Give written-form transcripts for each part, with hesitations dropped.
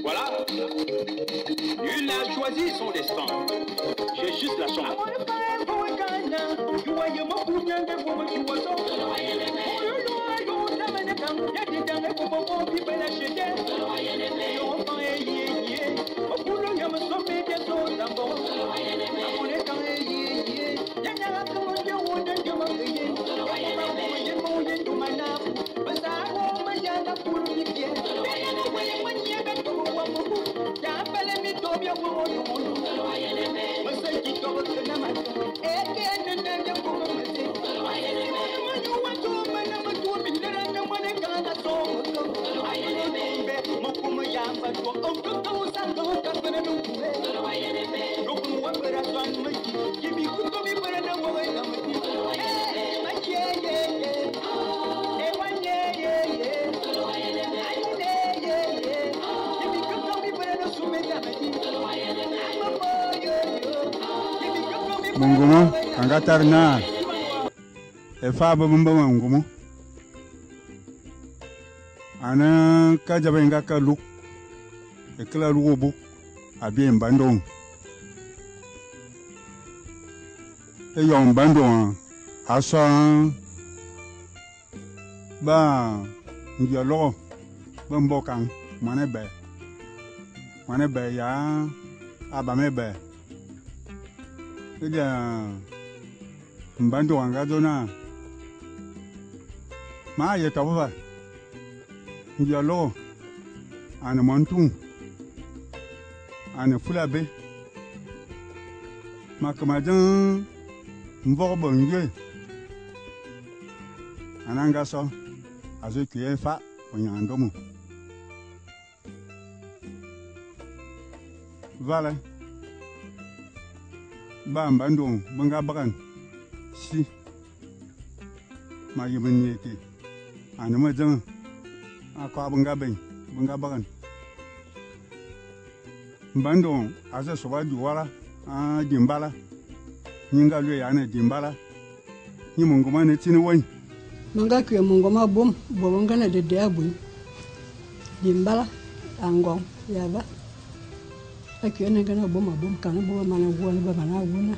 Voilà. Il a choisi son destin. J'ai juste la chance. Mongomo a nga tare naa e faa be mbe mongomo ane ka dzabe nga ka luk e kele luk obuk a bie mbandong eyong mbandong a so ba ngia logo be mbokang mwane be ya abame be Edia mbando nga zona ma ye tọbụva ngia logo ane montung ane fulabe ma kama jeng mvọg bọ ngue ana nga so azo kue fa onyandomo vale ba mbandong banga bagan si ma yebe nyeke ane ma jeng akwa banga ben banga bagan mbandong azo soba duwala a dimbala nyinga lwe ya ne dimbala ni mongoma ne tini wen manga kwe mongoma bom bom ngana de de abu dimbala angong yaba akwe ne ngana bom bom kana bom mana wona ba mana wona.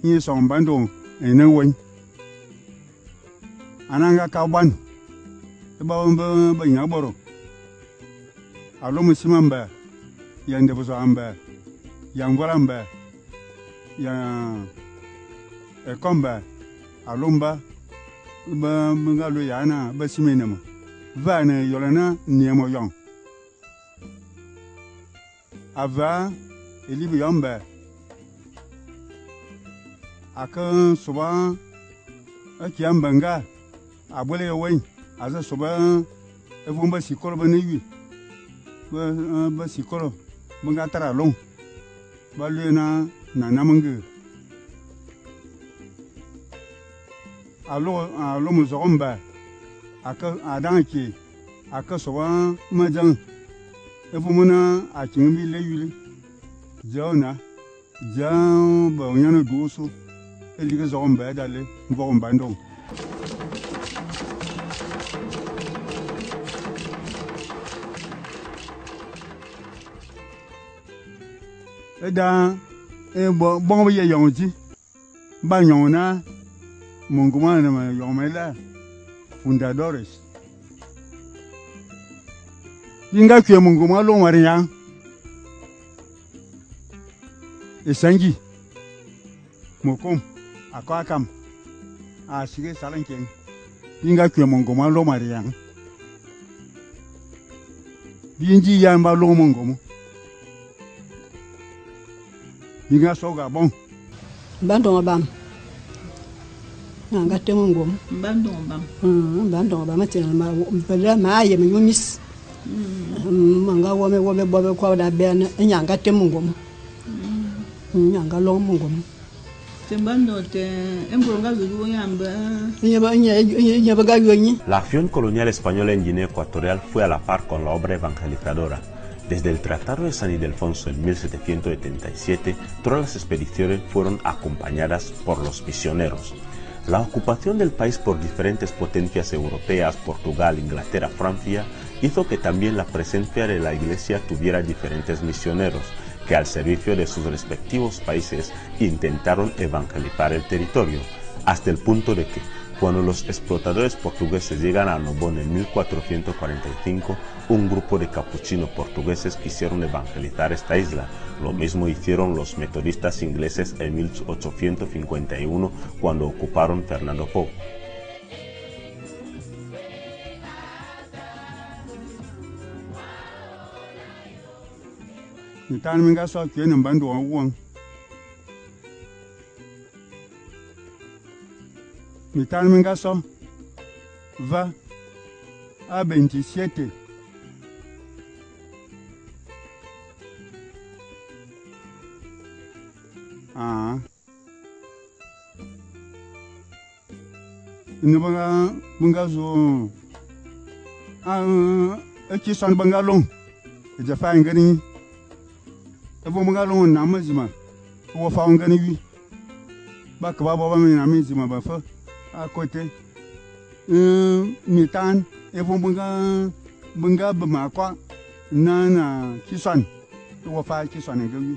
Ni song bandung ene wen ananga ka ban ba ba ba nya boro alo musima mba ya ndebuzo amba ya ngwala mba ya ekomba alomba ba nga lo ya na ba simene mo va ne yolana niemo yon ava elibu yomba aka soba akia mbanga abole wen aza soba evumba sikolo ba newi ba ba sikolo banga tara long ba lena na namangu alo alo muzomba aka adanki aka soba majang evumuna akimbi leyuli jona jang ba nyana dusu elike zomba dale mvomba ndong eda e bon ye yonji ba nyona mongoma na yomela fundadores binga kwe mongoma lo ngwariya esangi mokom akakam a sige salanken binga kwe mongoma lo mariya binji yamba lo mongomo binga soga bon bandongo bam nga temo ngom bandongo bam bandongo bam atina ma bela ma ye me yumis manga wome wome bobe kwa da bena nyanga temo ngom Anga long mongom. La acción colonial española en Guinea Ecuatorial fue a la par con la obra evangelizadora. Desde el Tratado de San Ildefonso en 1777, todas las expediciones fueron acompañadas por los misioneros. La ocupación del país por diferentes potencias europeas, Portugal, Inglaterra, Francia, hizo que también la presencia de la Iglesia tuviera diferentes misioneros, que al servicio de sus respectivos países intentaron evangelizar el territorio, hasta el punto de que, cuando los explotadores portugueses llegan a Annobón en 1445, un grupo de capuchinos portugueses quisieron evangelizar esta isla. Lo mismo hicieron los metodistas ingleses en 1851 cuando ocuparon Fernando Po. Mitan minga so va a 27. Ah. Ne banga bunga zo. Ah, e ki son banga long. E ja fa ngani. E bo bunga long na mazima. Wo fa ngani wi. Ba ka ba ba mi na mizima ba fa. À côté mitan e fo bunga bunga bama kwa na na kisan wo fa kisan ngi wi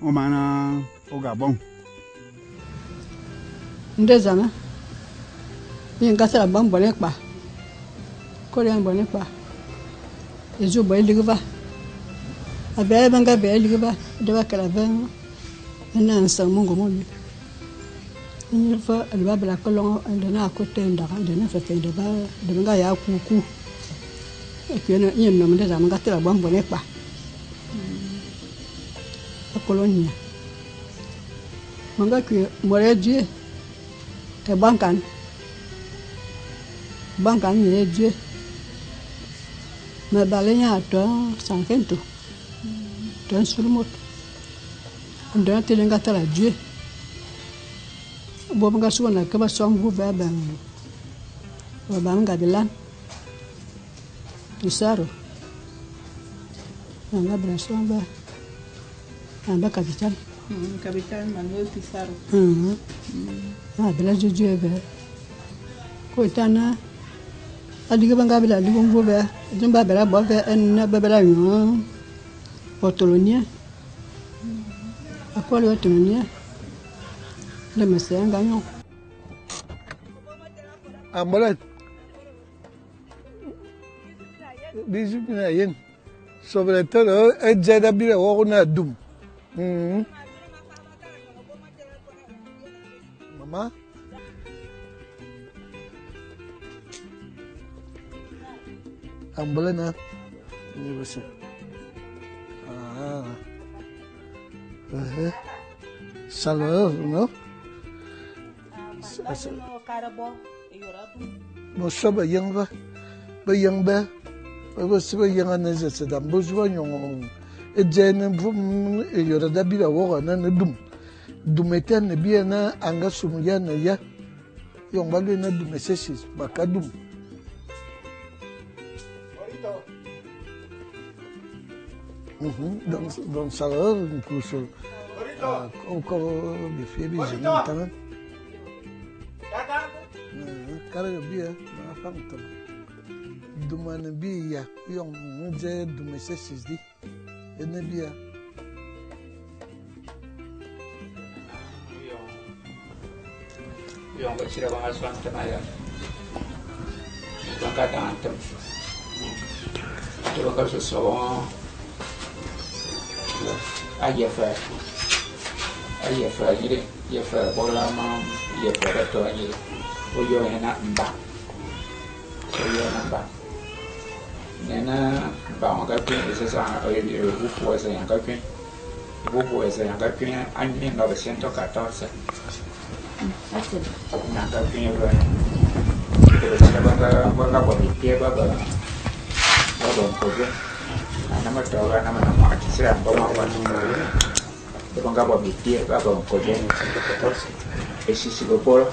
o mana o Gabon ndezana ni ngasala bambone kwa kore ambone kwa ezo boy ligba abe banga be ligba de bakala ben na nsa mungo mo fa ba bla kolon de na ko tenda de na fa tenda ba de nga ya kuku e que na yin no mende za nga tela bambo ne pa kolonia manga que more die e bankan bankan ni die me balenya to sankento to sulmot ndona telenga tela die bo nga suwa na kaba songu ba ban ba ban ga bilan isaro nga bra songa anda capital capital Manuel Pizarro ah bela juju be ko itana adiga banga bila digo ngo be jumba bela bo be en ba bela yo otolonia akoli otolonia le monsieur gagnant. Ambolet. Disciplina yen. Sobre todo, es ya bira o una dum. Mamá. Ambolena. Ni você. Ah. Salvador, ¿no? Mo soba yang ba, ba yang ba, ba soba yang ane zese da mbo soba nyong e jene mvum e yora da bila wora na ne dum dum ete ne bia na anga sumu ya na ya yong ba na dum esesis ba ka dum. Don Salvador incluso como bifie bizinho também. Cara bia na fanta dumane bia yong nje dume sesis di ene bia yong ba chira ba aswan tamaya ba ka tantam to ba ka so ayefa ayefa yire yefa bola ma yefa to ayi oyo ena mba oyo ena mba nena mba on ka pin ese sa oyo bufu ese yang ka pin bufu ese yang ka pin an 1914 na ka pin ba ba ba ba ka ba pie ba ba ba ba ko ana ma to ana ma ma ti sira ba ma wa E ba nga bo mitie ba ba nkoje. Esisi go polo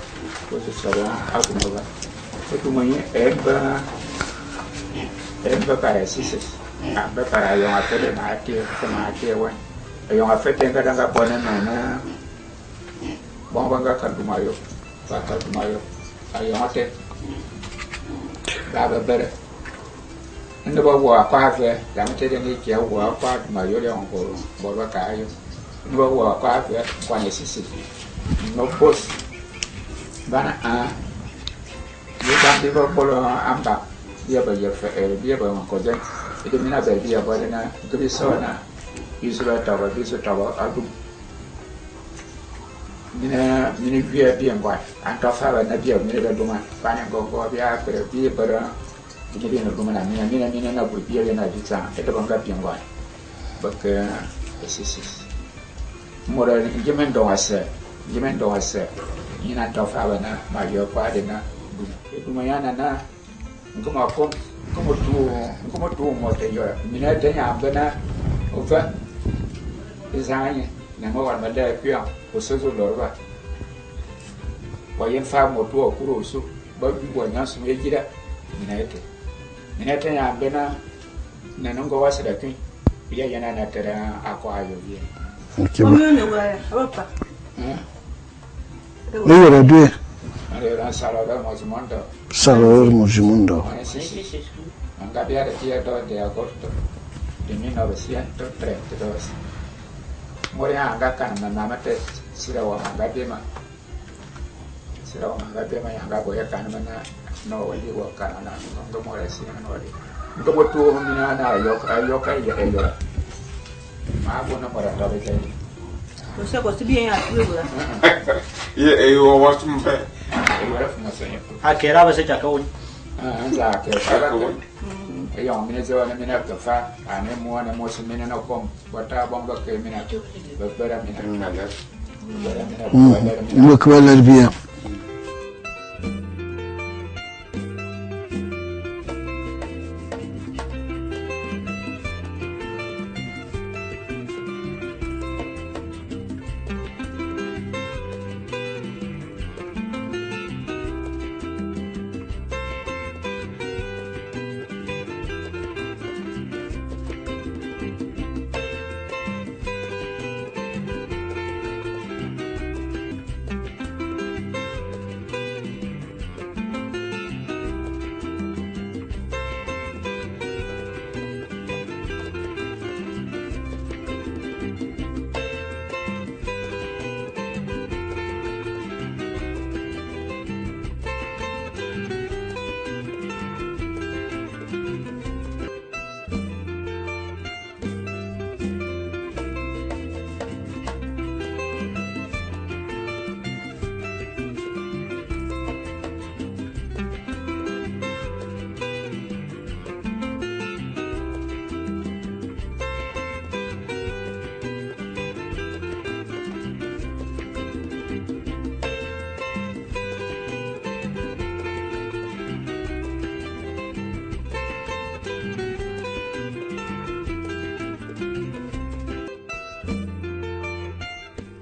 ko se soro aguma ba. E tu manhã é ba para esses. A ba para yo a fede ma tie ma tie wa. Yo a fete nga nga bona na na. Bon ba nga ka duma yo. Ba ka duma yo. Ayo ate. Ba ba bere. Ndo ba wa kwa ve, la mete de ni kia wa kwa duma yo le onko bo ba ka yo. Ndo ba wa kwa ve kwa ni sisi. No pos. Bana a. Yo ba bi ba polo amba. Bia ba ye fe bia ba ko je. E mina ba bia ba na ngi so na. Isu ba ta ba bisu ta ba adu. Mina mina bia bia ngwa. Anta fa ba na bia mina ba duma. Ba na go go bia pre bia ba mina na duma na mina mina mina na bu bia na bitsa. E ba nga bia ngwa. Ba ke sisi. Mora ngimen do ase. Ngimen do ase. Ina ta fa ba na ma yo kwa de na. Duma ya na na ngoma kom ngoma tu mo te yo. Mina te nya ba na ova. Izanye na mo wa ma da pia o so zo lorba. Wa yen fa mo tu okuro so ba bi bo nya so me gira mina ete. Mina te nya ba na na ngo wa sira kin. Ya ya na na tera akwa ayo bi. Combien de voix papa? Ni yoro due. Are Salvador Mosimondo. Salvador Mosimondo. Anga bia de dia 2 de agosto de 1932. Mori anga kan na namate sira wa anga bema. Sira wa anga bema anga boya kan na no wali wa kan na ngo mori sira no wali. Ngo motu mina na yo ayo kai ya yo. Ma bo na mora ta be kai. O sea, pues bien a tu ¿verdad? Y yo was mbe. A que era bese chakawun. Ah, za ke chakawun. E yo mina zo na mina ka fa, ane mo na mo mina na kom, bota bonga ke mina. Ba bara mina. Bara mina. Mo kwalar biya.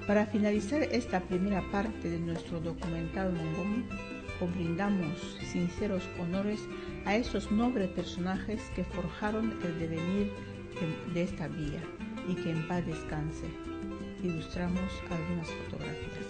Para finalizar esta primera parte de nuestro documental Mongomo, os brindamos sinceros honores a esos nobles personajes que forjaron el devenir de esta villa y que en paz descanse. Ilustramos algunas fotografías.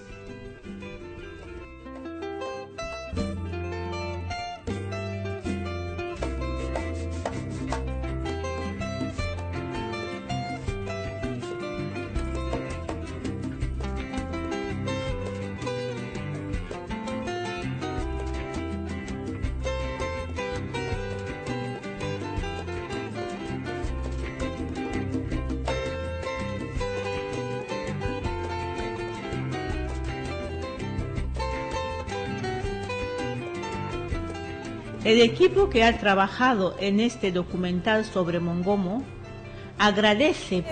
El equipo que ha trabajado en este documental sobre Mongomo agradece